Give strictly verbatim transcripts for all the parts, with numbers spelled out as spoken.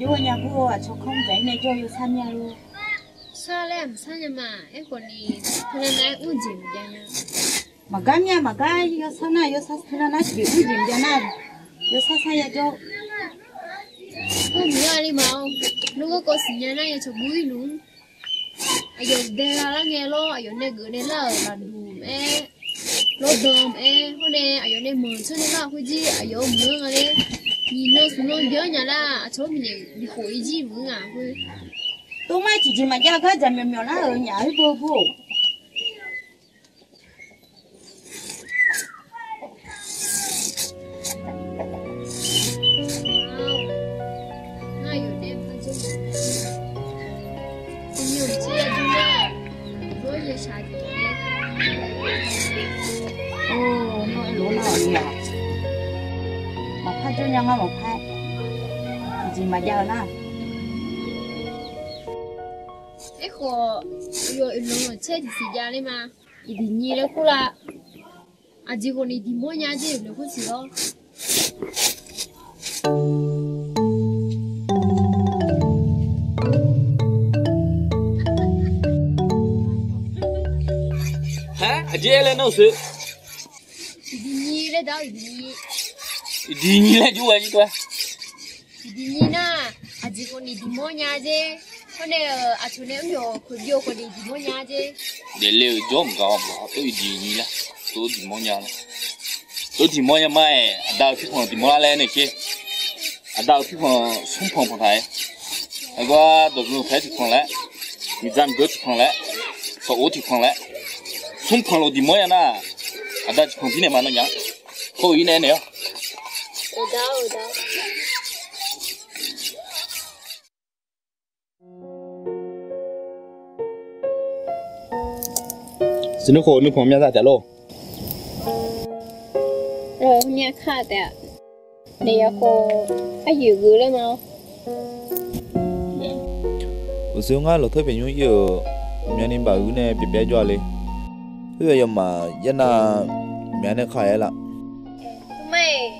Nya hu-aq, aqcawq kanr dzaq-ir nae jawr yawsar mya lor. Sar laer aqmq sar nya ma. Aerkhawf ni teunav nav-aer mr jeq maqjav nya. Maqgar mya maqgar, yawsar nar yawsar teunav nav tiqjeq mr jeq maqjav nar, yawsar sar ya jawr. Khoer muiq-a le ma-awr, nor garkawv siqnya nar ya cawq bur-ir luf-anr. Aqyawf dae-a lar ngae lawr, aqyawf nae geuf nae lar-euq laqduq aer, lawrdan aer, hawr nae aqyawf nae manq tsawr nae lar khoerjir aqyawf-euq meuq-anr nga ler. Nyiq nan smq nan jeq-anr nya lar, aqcawq-anr bifnaeq bikhof-ir jir meuq-anr nga khoer. Tov mar tiqjeq maqjav gar jaqmyawf myawf lar-euq nyaf-aer beu bur-or. Or, nawr aerlof-aer nar-aq ni-aq, maqpar jawr nya ngar maqpar. Tiqjeq maqjav-eu nar. Aerkhawf, yawf oeq lanq-anr caer tiqsiq jav ler ma. Iqdiq nyi laer kur la. Aqjeq khawf ni diqmawr nya jer, oeq lanq kur siq lawr. Haer, aqjeq aer laer nar-euq seuq. Iqdiq nyi laer da-awr iqdiq nyi. Iqdiq nyi laer jur ghae jir tov-aer. Iqdiq nyi nar, aqjeq khawf ni diqmawr nya jer. Hawr nae-euq aqcawq nae mr yawq khoeqbyov khawf ni diqmawr nya jer. Daefle-euq jawr mqgaq-awr mqgaq tov iqdiq nyi laer, tov diqmawr nya laer. Tov diqmawr nya ma-aer, aqda-euq pirkhanq diqmawr lar laer nae sher. Aqda-euq pirkhanq smr panq panq taq-aer. Aqgar dawqdmq paer tiqpanq laer, miqdzaq miqdzaq tiqpanq laer, sawq-or tiqpanq laer, smr panq lof diqmawr nya nar, aqda tiqpanq jir naeq ma nawnyaf. Khoer-eu ir nae naeq-awr. Siqnui khof nuipanq myav za taef lor. Myav kar taef-a. Naeq yaf khof, aryoeq geuf laer ma-awr. Uqshoe ngar lawqtawr pyaeq nymr ir-euq, myavni baf-euq nae pyaeq pyaev jawr-a le. Khoer-aq yawmaf yaernav myavni kar-aer laf. Naeq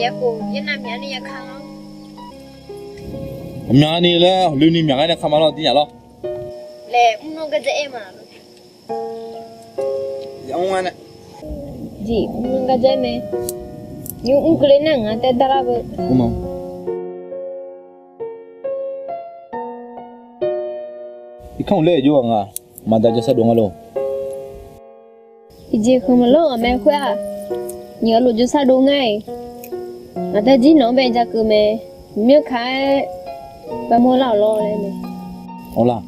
yaf khof yaernav myavni ya kar-awr. Myavni laer hawqloeni myaq ngar nae kar ma lawr, dir nya lawr. Laeq mr nanr gar dzae-aer ma. Diq mr nanr gar dzae-aer mae. Nymr mr keuvle nar ngaq taer dar lar beu. Irkanr uqler-eu jov-aq nga, maqda jawrsar dov ngar lor. Tiqjeq khanq maqlanr-aq mae khoer-aq, nyiq-eu lof jawrsar dov ngar-iq. Ngaq taer jir nawq-anr bae ja keuv mae. Myanr ka-aer bamawr lar-awq lawr laer mae. Awq la.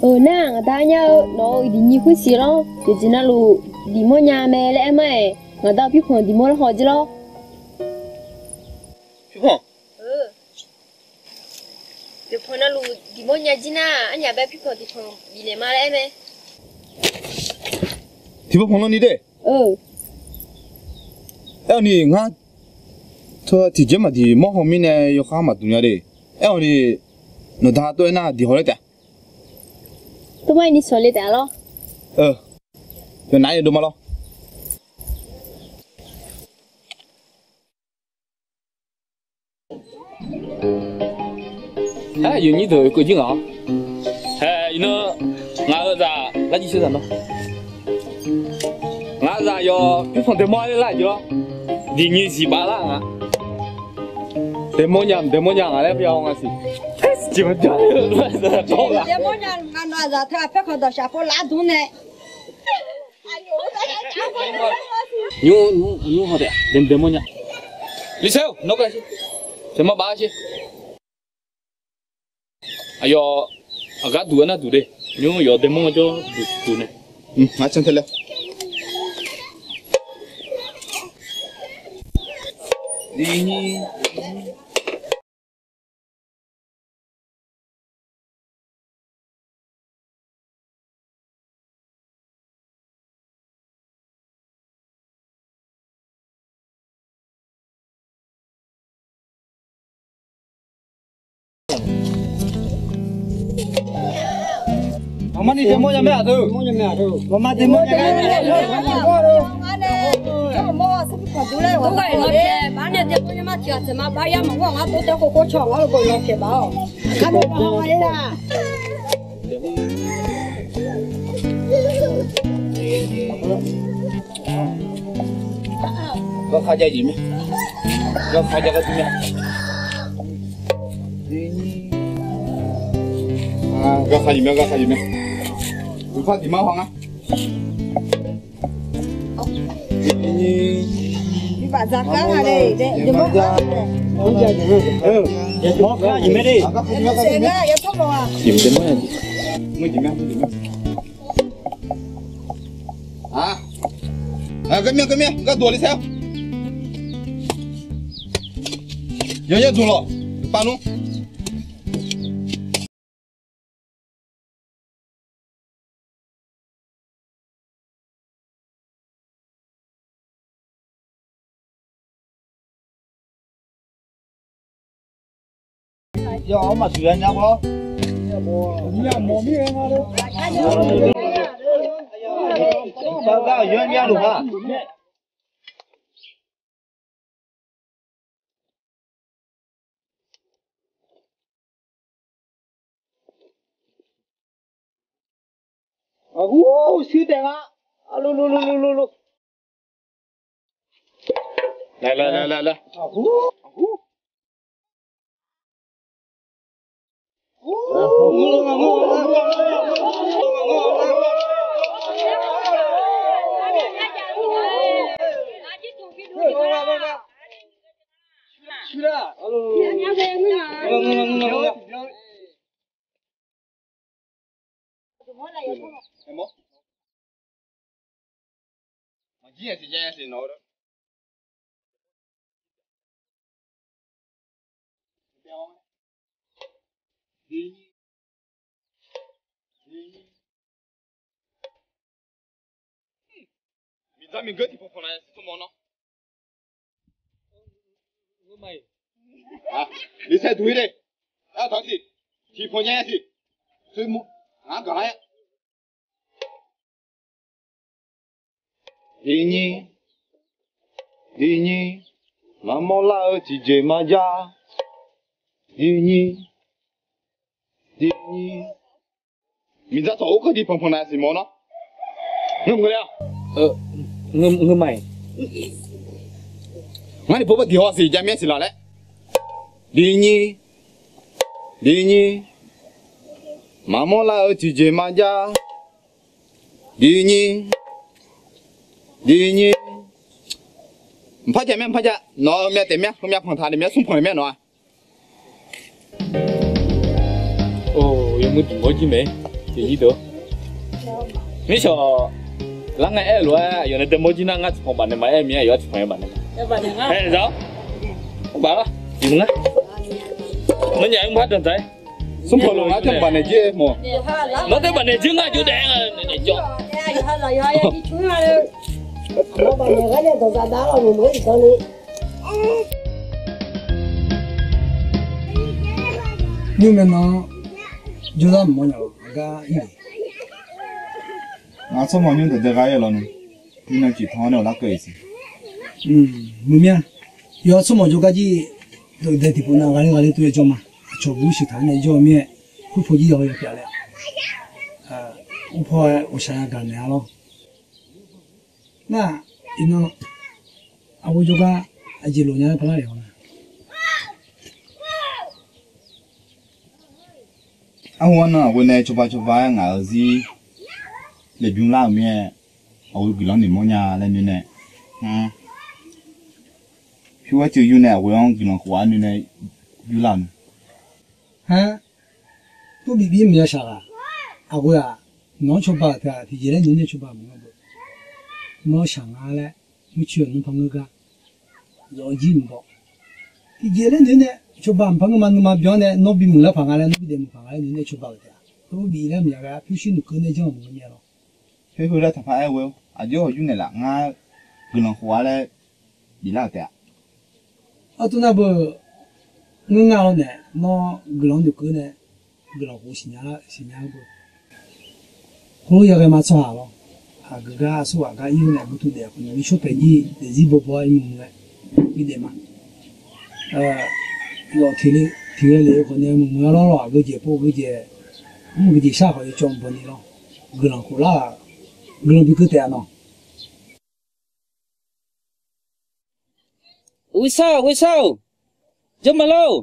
Euq nar, ngaq da nyar-eu nawq-euq iqdiq nyi khoer siq lawr. Yawqjeq navluf diqmawr nya mae laer aer mar-aer, ngaq da-eu pirkhanq diqmawr lar haw jir lawr. Pirkhanq? Yawqpanq navluf diqmawr nya jir nar, arnyaf bae pirkhanq tiqkhanq bifnaeq ma laer aer mae. Tiqpov panq lan ni de. Aer-awq ni ngar teu tiqjeq maqdiq mawr haw mirnae yawkhav maqdmq nya de. Aer-awq ni nawqda tov-aer nar diq haw laer taef. Tov mar-aer ni shawq le taef lawr. Yawqnav-aer dov ma lawr. Aer, yawqnyir deuq keuv jir ngaq-awr. Hae, iqnan ngaq-euq zaq lar jir shir zaq nawr. Ngaq-euq zaq yawf pirkhanq daeqmawr-aer lar jeq-awr, diqnyi ziq baf lar nga. Daeqmawr nya, daeqmawr nya ngaq laer byav-awr nga siq. Daeqmawr nya ngaq nawq-aq zaq teu-aq paerkhanq dawqshaq pov laf dmr nae. Nymr, nymr, nymr haw taef, daeqmawr nya. Lise-or, nawr ka sher. Daeqmawr baf-awr sher. Aqyawf aqgar duq-aer nar duq de. Nymr yawf daeqmawr jawr duq duq nae. Ngar can tae laer. Aqma ni daeqmawr nya mae aqdui. Aqma daeqmawr nya mae. Aqjeq maqbar yar maqngeur-awq, ngar tov tae khov khov caw ngar lof bof law pyaeq baq-awq. Kar dov ma haw-a ler-a. Garkhav jav jeq mae. Garkhav jav gar dui mae. Garkhav jeq mae, garkhav jeq mae. Uqpar diq mar haw ngar. Garmyanr garmyanr gar duq le saer. Yawnyar duq lawq, pav nmr. Aqhur, shuir taef nga. Aqlur lur lur lur lur lur. Laer laer laer laer laer. Aqhur. Shuir lar. Maqjir nya siq, nya nya siq nawq-eu. Miqdzaq miqgeur tiqpanq panq nae siq tsawrmawf nawr. Miqsaer duq-ir de. Ardanq siq. Tiqpanq nya nya siq. Ngaq-anr gaq lar-aer. Diqnyir, diqnyir, maqmawr lar-eu tiqjeq maqjav. Diqnyir, diqnyir, miqdzaq tsawq or keuv tiqpanq panq nae siq mawf nawr. Ngeur mq ngeur le-a. Ngeur ma-iq. Ngar ni pov bar diq haw siq, ja myaer siq laf laer. Diqnyir, diqnyir, maqmawr lar-eu tiqjeq maqjav. Diqnyir, diqnyir, mqpar jav myaer, mqpar jav. Nawq-euq myav taef myaer, heumyav panq taq nae myaer, smr panq nae myaer nawq-a. Or, yawmuiq tiq mawr jir mae. Tiq nyir deuq. Mirshawq lar ngae aer-eu lof-aer, aqyawf nae dae mawr jir nar ngar tiqpanq baf naeq ma aer mir-a, yawf-aer tiqpanq-aer baf naeq ma. Aer-a, baf lar. Tiq mr nar. Maqnyaf-aer mqpar danqdzaq-aer. Smr panq lof ngar tiqpanq baf naeq jir mawf. Nawr tae baf naeq jir ngar jov daef-aer nga naeq jawr. Nymr mae nan jawrlar mq mawr nya-a gar ir-a. Ngar tsawrmawq nymr deuq dae gha-ir-eu lawnmr, mirnan ciqtanq-anr nae awq larkeuv-iq siq. Muiq mir-a. Yawf tsawrmawq jawrgar jir deuq dae tiqpov nav ghaqler ghaqler tov-aer jawr ma. Aqcawq bur shuiq taq-anr nae jawr-eu mir-aer, khoerpaw jir yaw-eu yawpyav laer, urpaw-aer ghawqshaq yagaq naeq-a lawr. Nar, iqnan, aqghoe jawrgar aqjeq lof nya laer paqlar lef-awq nga. Arhu arnan aqghoe nae cawba cawba-aer ngaq-euq zir laeqbymr lar-euq mir-aer, aqghoe guiqlanq noeqmawr nya laer noeq nae, pyur-aer teuv yur nae aqghoe-anr guiqlanq khof-aer noeq nae yurlar-euq mae. Har, tov bif bif maqya shaq ghaq. Aqghoe-aq, nawq-anr cawba-euq teu-aq tiqjeq laer noeq nae cawba maqngeur beu. Nawr shaq nga laer, murcoer-euq nmr par ngeur gar, zawq-eu jir mq baw. Tiqjeq laer noeq nae cawba mq par ngeur ma, nuima byan-anr nae nawr bimuiq lar paq nga laer, nawr bidaef muiq paq nga laer noeq nae cawba-euq teu-aq, tov bif laer maqya ghae-a, pyurshuir noeqkeuv nae janr-euq maqngeur mir-a lawr. Khoer khoer laer taqpar aer ghoe-awr, aqjox hawq yur naeqlaf ngar guiqlanq khof-a laer biflar-euq taef-a. Artur nar beu, ngeur nga lawr nae, nawr guiqlanq noeqkeuv nae guiqlanq khof siqnya lar siqnya-eu beu. Khoerlof yaghae ma tsawrhaq lawr. Aqgeu gar aqsurghaq gar ir-eu nae gurtov daef-eu khawf ni, nishawr paeq jir daefzir bawbaw-aer irmuiq muiq-aer bidaef ma. Yawf tiq le tiq ghae le-eu khawf nae meuq meuq-a lawr lawr-aq, geujeq pov geujeq, mr geujeq shar khawf yawcawv bawni lawr. Guiqlanq khof lar-aq, guiqlanq bi keuv taef-a nawq. Ghoesar-or, Ghoesar-or, jawrma lor-or,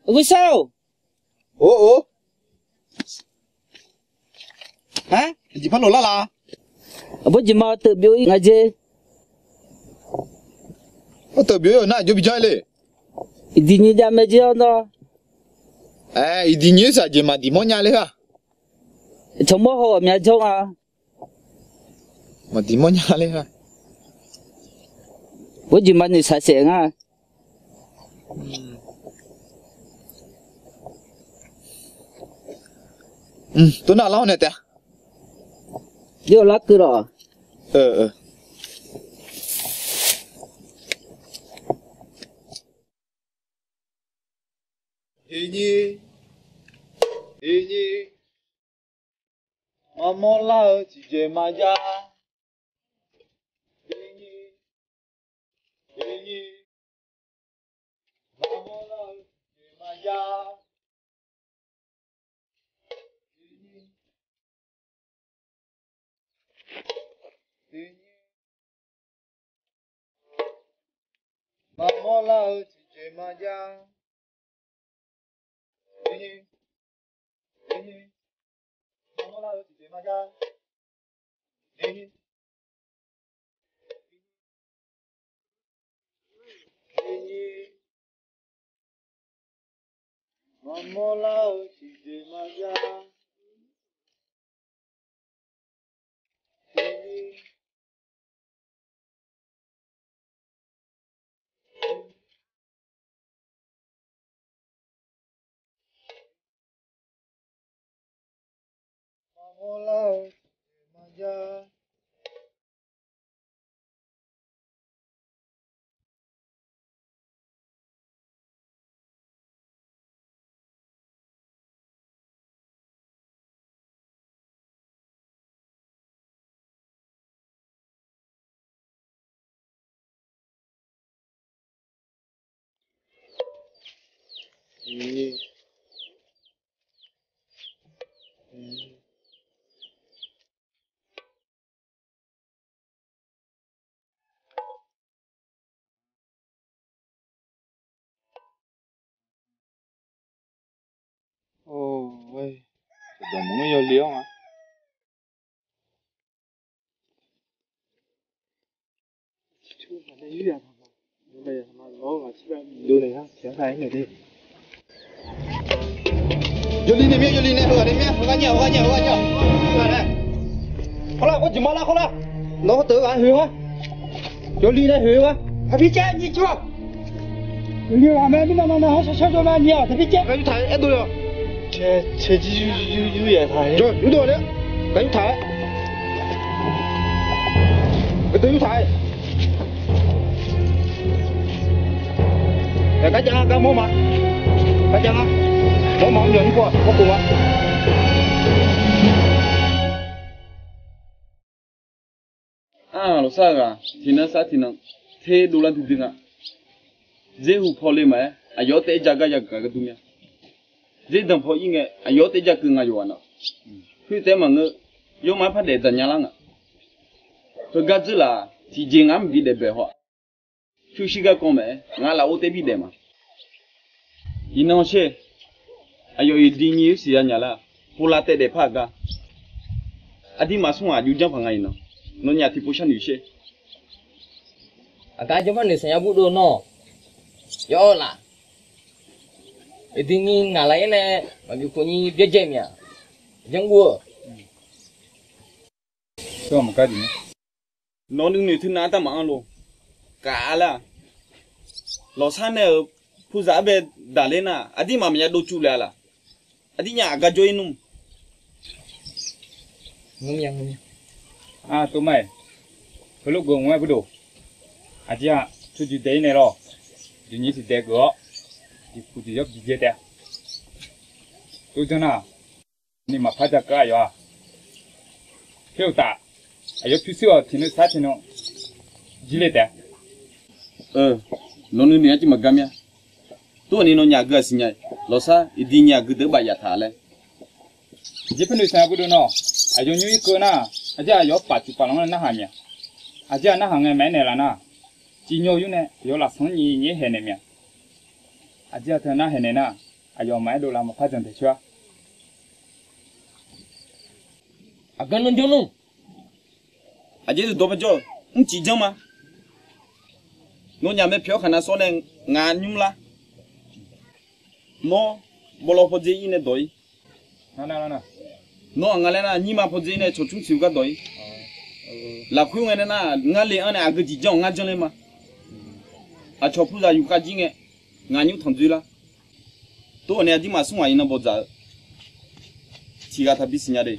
Ghoesar-or. Or or, aqjeq par lof lar la? Aqbawr jeq ma teuf byov-ir nga jer. Ar, teuf byov-ir-euq nar aqjox bi janr-ir le. Iqdiq nyiq jav mae jer-awr nawr. Aer, iqdiq nyiq-ir saq jeq maqdiq mawr nya ler-a. Tsawq mawr haw ghawqmya jawr nga. Maqdiq mawr nya ler-a. Bawrjeq ma noeqshaq saef nga. Tov nar lar-awr nae taef-a. Jawr lar keuv lawq. Iqnyir, iqnyir, maqmawr lar-eu tiqjeq maqjav. Iqnyir, iqnyir, maqmawr lar-eu tiqjeq maqjav. Iqnyir, iqnyir, maqmawr lar-eu tiqjeq maqjav. Iqnyir, iqnyir, maqmawr lar-eu tiqjeq maqjav. Iqnyir, iqnyir, maqmawr lar-eu tiqjeq maqjav. Maqmawr lar-eu tiqjeq maqjav. Or, dawq mq-anr yawle-awr nga. Yawli nae mya, yawli nae heughaq nae mya, heughaq nya, heughaq nya, heughaq nya. Khawr lar, khawr jeq ma lar, khawr lar. Nawq-eu teu ghaq hoeq-a. Yawli nae hoeq-a. Aqbir caer nyiq cawq. Yawli ghaq mae mirnan nan nan-anr shar shar jawr ma nyiq-aq, taqbir caer. Aqgaf yurtaq-aer aerdov-awq. Caer, caer jir yur, yur, yur yaeq taq-aer. Jawr, yurdov-a nae. Aqgaf yurtaq-aer. Aqgaf yurtaq-aer. Aqgar jav nga, gar mawr ma. Gar jav nga. Mawr ma-anr myawq yur pov-aq, mawr pov ma. Arlawqsar ghaq tiqnan sar tiqnan ter dovlar duidui nga. Dzer hu paw le maqaer, aqyawf-anr taef-aer ja gar ya geuf nga gharduq mya. Dzer danq paw ir ngae, aqyawf-anr taef-aer ja keuv nga yawqghaq na. Khoertaef maqngeur, yawmaf-aer par daef dzaq nya lar nga. Heugar dzeurlaf-aq, tiqjeq ngaq-anr maqbi daef bae haw-aq. Pyurshuir garkawv maqaer, ngar lafov taef-aer bi daef ma. Iqnan sher, aqyawf iqdui nyiq-ir siqya nya lar, povlav taef daef par-aq gar. Aqdirmaf smr-aq, aqjox janr paq nga iqnan. Nawnyaf tiqpov sharnoeq sher. Aqgar janr par noeq saqnya bur dov nawr, yawr laf. Iqdui nyiq ngaq laf-aer nae maqbi khof nyiq byaerdzae mya. Janr guv-eu Nawq nuinoeq teunav artav maqanr lor. Kaf-a lar. Lawqsar nae-euq puzaq arbae daqler nar, aqdirmaf maqya dov cuf le-a laf. Aqdirnya aqgar jawr-ir nmr. Tov ma-iq, heulof geuf mr-aer bur dov. Aqjeq-aq, teujeq daef-ir nae lawr. Jeqnyir tiq daef geuf-awr, jeqkuq jeq yawr bi jae taef-a. Tov janr nar, ni maqpar ja keuv aqyawf-aq. Khoer uqtaf, aqyawf pyurshuir-awq tiqnan sar tiqnan jir le taef-a. Nawq nuinoeq-aer jir maqgar mir-a. Tov-awq ni nawnyaf aqgeu aqsiq nya-iq, lawqsar iqdui nyiq aqgeu deuq-anr baf yaf taq laer. Aqjeq paernoeq saeq aqgeu deuq nawq, aqyawf nymr ir keuv nar, aqjeq aqyawf-anr paf tiq paf lanr-anr narhaq mir-a. Aqjeq-aq narhaq ngae maqaer naeqlaf nar, civ nymr-eu yur nae aqyawf lafsanr nyiq nyiq-aer haeqnaeq mir-a. Aqjeq-aq teu nar haeqnaeq nar, aqyawf maqaer dovlar maqpar janq taeq coer-a. Aqgeu nawr jawr nmr. Aqjeq dawq par jawr-eu, mrcif janr ma. Nawnyaf mae pyeuf-awr khaqnav sawr nae ngaq nymr lar. Nawr, bawlaw pawdzer ir nae dawq ir. Nawr-aq nga laer nar, nyirma pawdzer ir nae cawqcmr siq-eu gar dawq ir. Lafkhoer ngae nae nar, ngar le-anr nae aqgeu jeq janr-awq ngar janr ler ma. Aqcawq puzaq yuf khav jir ngae, ngaq nymr tanqdzoer lar. Tov-awq ni aqdirmaf smr ghaq iqnan bawdzaq-eu, tiq ghaq taqbi siqnya de.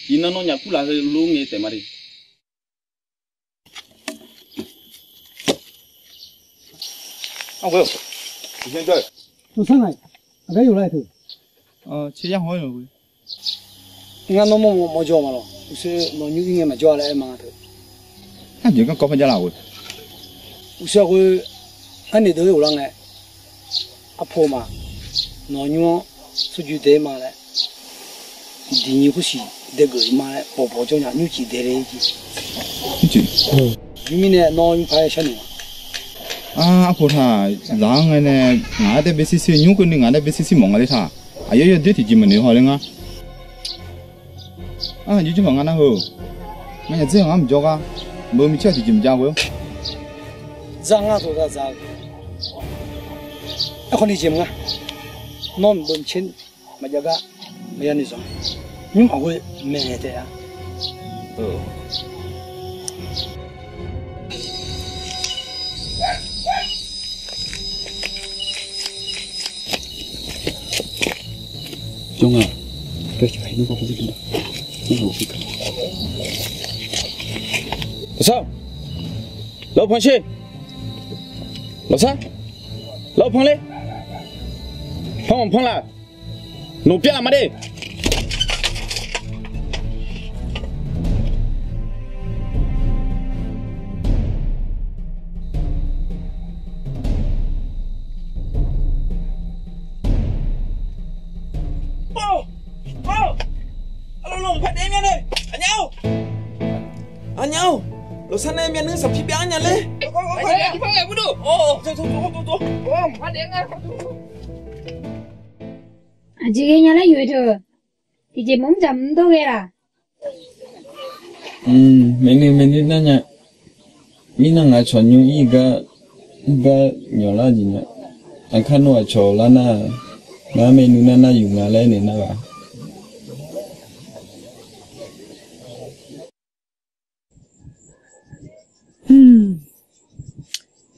Iqnan nawnyaf kurlaf heu lof ngae taef ma de. Ngar nawr mawrmawr mawrjawr ma lawq. Uqshoe nawq nymr ir ngae maqjawr-a laer aer ma nga teu. Aqjeq garkawv par javlar-eu. Uqshoe khoer, arnaeq deuq-aer ghoflar ngae, arpov ma, nawq nymr-anr tsawrjuif daeq-aer ma laer, diqnyiq khoersiq daegeuf-ir ma laer bawqbawq jawr nya, nymrcif daeq le-ir jeq. Nymrcif. Nymrmirnae nawr nymrpar-aer sharnoeq ma. Arpov taq zaq-anr ngae nae, ngaq-anr daef bae sir sir, nymr keuvni ngaq-anr daef bae sir sir mawf nga le taq. Aqyawf yawdoer tiqjeq maqnoeq haw ler ngar. Aqjeq janrpaq nga nar heu. Nganyaf dzer-eu ngar maqjawr gar, beu micaer-aq tiqjeq maqjav ghoe-awr. Dzaq ngar tawqdzaq dzaq-eu. Aerkhawf ni jeq maqnga. Nawr maqbeu micaer maqjav gar maqya noeq zanq. Nymrmaf ghoe maeqnaeq taef-a. Lawqsar, lawr panq sher. Lawqsar, lawr panq ler. Panq panq laf. Noqpyav laf ma de. Arlawq, lawq, paq daef mya nae, aqnyaf-or, aqnyaf-or, lawqsar nae myavnuiv saqpir byav-anr nya ler. Aqjeq ghaenya laer yoeq teu, tiqjeq maqmr dzaq maqmr dawr ghae laq. Maeqnuiv maeqnuiv nar nya. Mirnae ngaq cawq nymr ir gar, ir gar nyawq lar jeq nya. Aqkar nawr aqcawq lar nar, ngar maeqnuiv nar nar yuf nga laer naeq nar ghaq.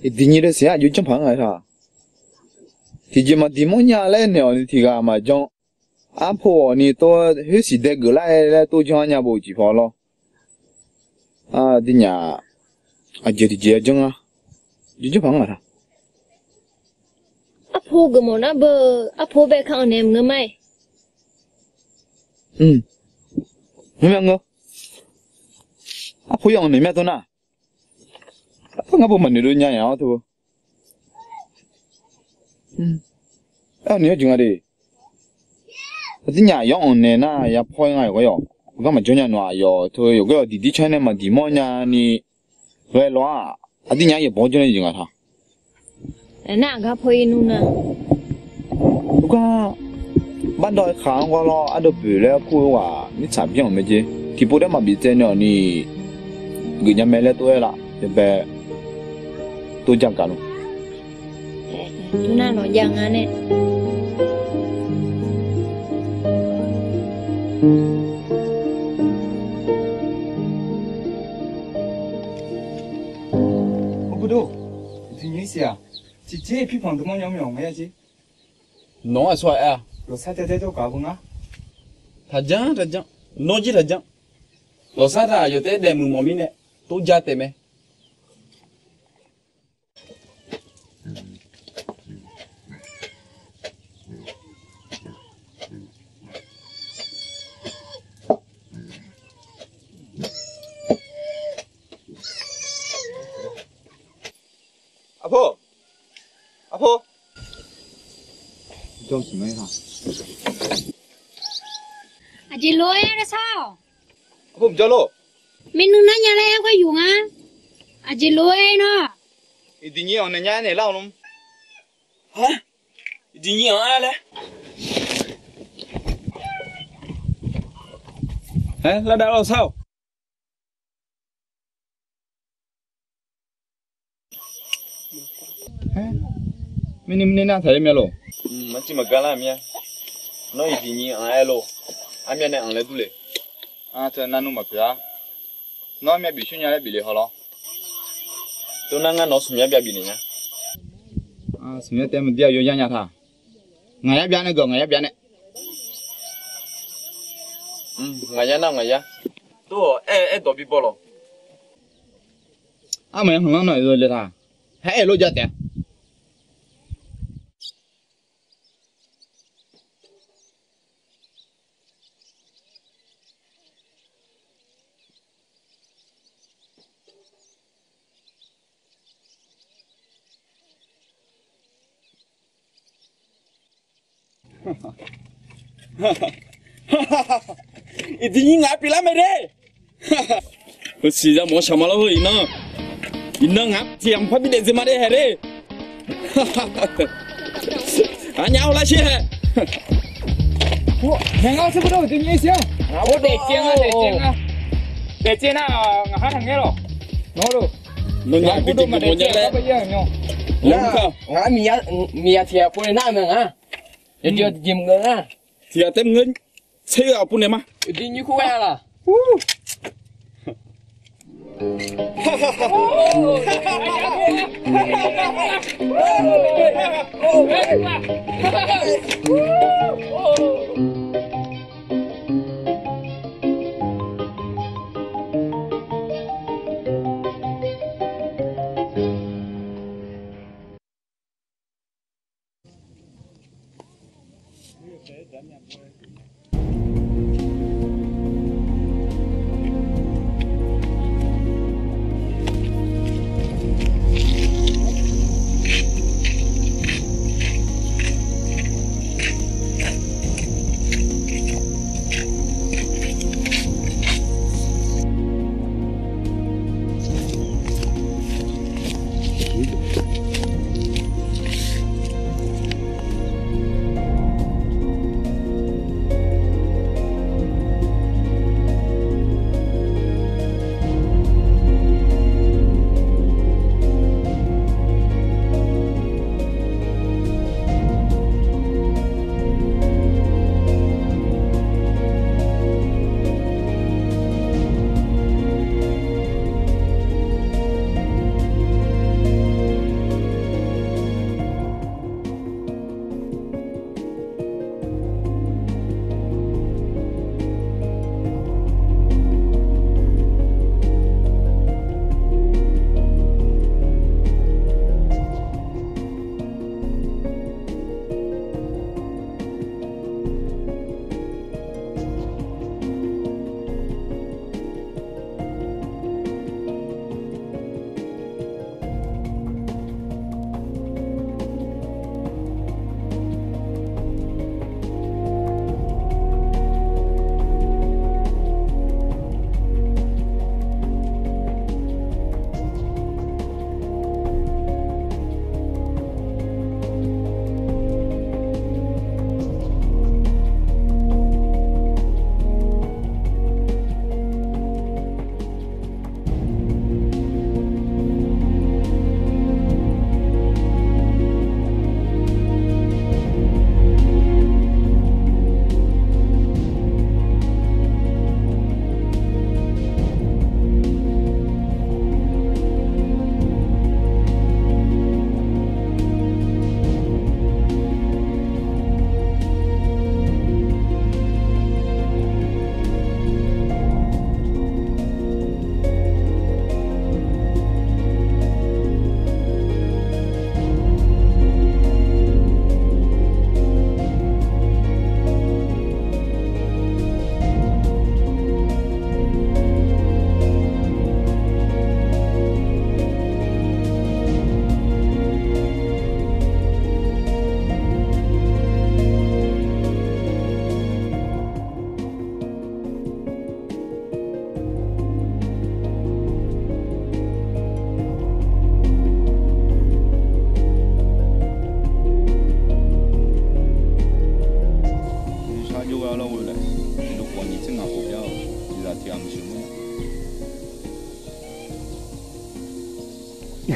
Iqdiq nyi deuq siq-aq aqjox janrpaq-anr nga taq. Tiqjeq maqdiq mawrnya laer naeq-awq ni tiq ghaq maqjan. Arpov-awq ni tov khoersiq daegeuf lar-aer laer tov janr-ar nya bo-euq jeq paw lawr. Aqdirnyaf aqjeq tiqjeq-aer janr-ar. Aqjox janrpaq-anr nga taq. Arpov geufmawf nar beu, arpov bae ka anq naeq maqngeur ma-iq. Ngeur mya ngeur. Arpov ya anq naeq mya tov nar. Arpov ngar beu maqnoeq dov nya-aq-awr teu. Arpov noeq-aer jeq nga de. Aqdirnyaf yawr anq naeq nar ya paw-ir nga yawqgar yawq. Yawqgar maqjawr nya nawq-aq yawq teu yawqgar yawq diqdir canr nae maqdiq mawrnya ni. Ghae lawr-aq, aqdirnyaf yaeqbawq janr nae jeq nga taq. Nar aqgar paw-ir nmr nar. Khoergar, bardawv-aer khaq-anr gawr lawr ardawv boeq laer kur-eu ghaq mirtsaq byanr-euq mae jeq. Tiqpov daer maqbif tsaev nae-awq ni, geufnya mae laer tov-aer laf, yabae tov ja gaq luf. Tov nar nawq jav nga nae. Awr, tiqjeq pirpanq deuq mawrnya mr yawq nga ya jeq. Nawq-anr aqsur ghaq aer-a. Lawqsar jav daer jawrgaq-eu ngar. Taqjanr taqjanr. Nawr jir taqjanr. Lawqsar taq aqyawf taef-aer daefmuiq mawf mirnae tov ja taef mae. Aqpov, aqpov. Aqjeq lof-aer nar sar-awq. Aqpov mqjawr lor. Maernmr nar nya laer aer khoer yuf nga. Aqjeq lof-aer nar. Iqdiqnyir-anr naeq nya-aer naeq lar-awq lor. Iqdiqnyir-anr aer laer. Aer, lavdav lawr sar-awq. Mirni mirni nar taq-ir mya lor. Maqciv maqgar lar mya. Nawr iqdiqnyir-anr aer lor. Armya nae anq laer dur le. Aqteu navnuv maqpyeuf-a. Nawr armya bif shir nya laer bif le haw lawr. Tov nar ngar nawq smq yar byav bif naeq nya. Smq yar taef maqdir-aq yawzar nya taq. Ngaq yar byav nae gawq, ngaq yar byav nae. Ngaq yar nar ngaq yar. Tov-awq, aer aer dawq bi baw lawq. Armaf-anr hmq lanr nawq-eu le taq. Haer-aer lof ja taef-a. Iqdiqnyir ngaq-anr pyeuflar mae de. Heusiq yamawf-anr shaq ma lawr heu iqnan. Iqnan ngaq-anr tiq yamq par bi daef dzae ma de hae de. Aqnyaf-awr lar shir hae. Naeq ngar sar bawr dawr-euq tiqnyir siq-a. Daefcaev nga, daefcaev nga. Daefcaev nar ngaq har taqngaer lawq. Nawr lor. Nawnyaf bideuq maqdaef caev-a. Ngaq-anr miqya tiq yamq pov nae nar-eu mae nga. Yawjeq jeq maqngeur nar. Tiq yamq taef maqngeur. Tser-eu aqpov naeq ma. Uqduq nymr kur ghae laq.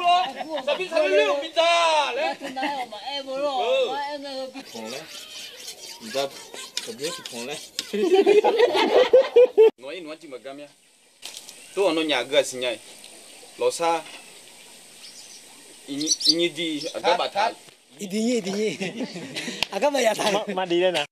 kur lawr, saqbir saqler ler-euq bidzaq laer. Nar, saqbir tiqpanq laer. Nawq-anr iqnan-anr jir maqgar mir-a. Tov-awq, nawnyaf gui-aq siqnya-iq. Lawqsar, iqnyir di aqgar baftaq. Iqdiqnyir, iqdiqnyir. Aqgar maqyaf taq. Maqdiq laer nar.